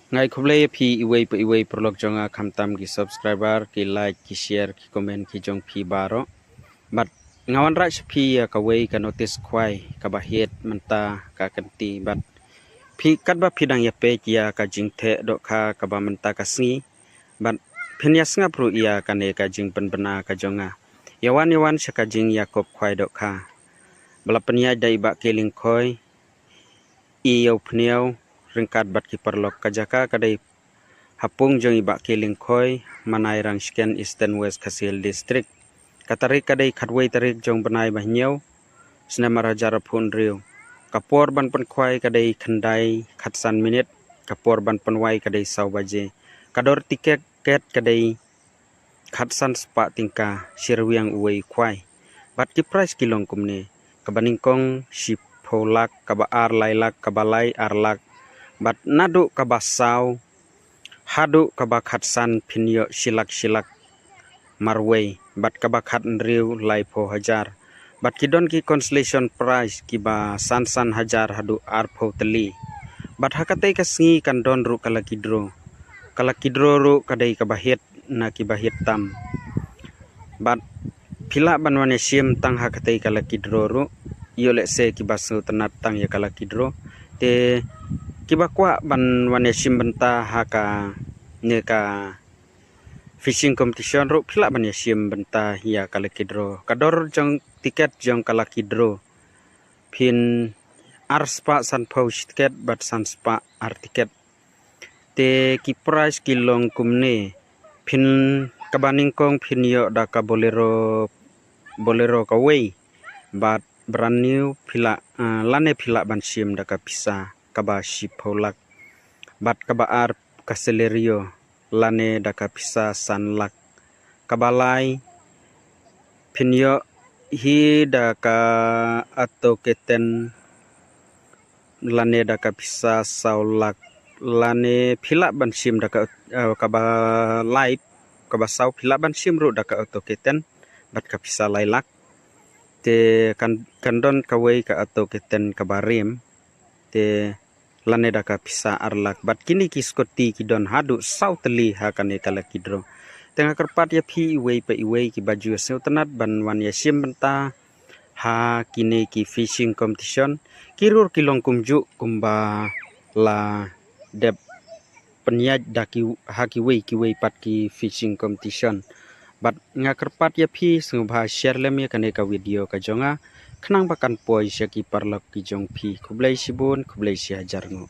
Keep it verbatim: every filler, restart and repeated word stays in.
Nga ai khublei ïa phi iwei pa iwei paralok jong nga, khamtam ki subscriber, ki like, ki share, ki comment ki jong phi baroh. Bad nga wanrah sha phi ïa kawei ka notice khwai kaba hit mynta ka kynti, bad phi katba phi dang ïa peit ïa ka jingtheh dohkha kaba mynta ka sngi, bad phin ïa sngap ruh ïa kane ka jingpynbna ka jong nga. Ïa wan ïa wan sha ka jingïakop khwai dohkha ba la pynïaid da i Bah K. Lyngkhoi, i Ïewphniaw, ryngkat bad ki paralok. Ka jaka ka dei ha pung jong i Bah K. Lyngkhoi, Manairangshken, Eastern West Khasi Hills District. Ka tarik ka dei khatwei tarik jong bnai ba hynñiew, snem ar hajar arphew hynriew. Ka por ban pynkhwai ka dei khyndai khatsan minit, ka por ban pynwai ka dei saw baje. Ka dor tiket ka dei khatsan spah tyngka, shi ryngwiang uwei u khwai. Bad ki prize ki long kumne: kaba nyngkong shiphew lak, kaba ar lai lak, kaba lai ar lak, bad naduh kaba saw haduh kaba khatsan phin ïoh shi lak shi lak marwei, bad kaba khathynriew laiphew hajar. Bad ki don ki consolation prize kiba san san hajar haduh arphew tylli. Bad ha katei ka sngi kan don ruh ka lucky draw. Ka lucky draw ruh ka dei kaba hit na kiba hit tam. Bad phi lah ban wan ïashim tang ha katei ka lucky draw ruh, ïoh lehse kiba sngewtynnat tang ïa ka lucky draw. Te kiba kwah ban wan ïashim bynta ha kane ka fishing competition ruh phi lah ban ïashim bynta ïa ka lucky draw. Ka dor jong tiket jong ka lucky draw phin ar spah sanphew shi tiket bad san spah ar tiket. Te ki prize ki long kumne: phin, kaba nyngkong phin ïoh da ka Bolero, Bolero kawei, bad brand new phi lah, ah, lane phi lah ban shim da ka pisa kaba shiphew lak, bad kaba ar ka Celerio lane da ka pisa san lak. Kaba lai phin ïoh hi da ka Auto K ten lane da ka pisa saw lak, lane phi lah ban shim da ka, eh, kaba lai, kaba saw phi lah ban shim ruh da ka Auto K ten bad ka pisa lai lak. Te kan, kan don kawei ka Auto K ten kaba rim, te lane da ka pisa ar lak. Bad kine ki scooty ki don haduh saw tylli ha kane ka lucky draw. Te nga kyrpad ïa phi iwei pa iwei kiba ju sngewtynnat ban wan ïashim bynta ha kine ki fishing competition, ki rur ki long kumjuh kumba la dep pynïaid da ki, ha kiwei kiwei pat ki fishing competition. Bad nga kyrpad ïa phi sngewbha share lem ïa kane ka video ka jong nga, khnang ba kan poi sha ki paralok ki jong phi. Khublei shibun, khublei shihajar nguh.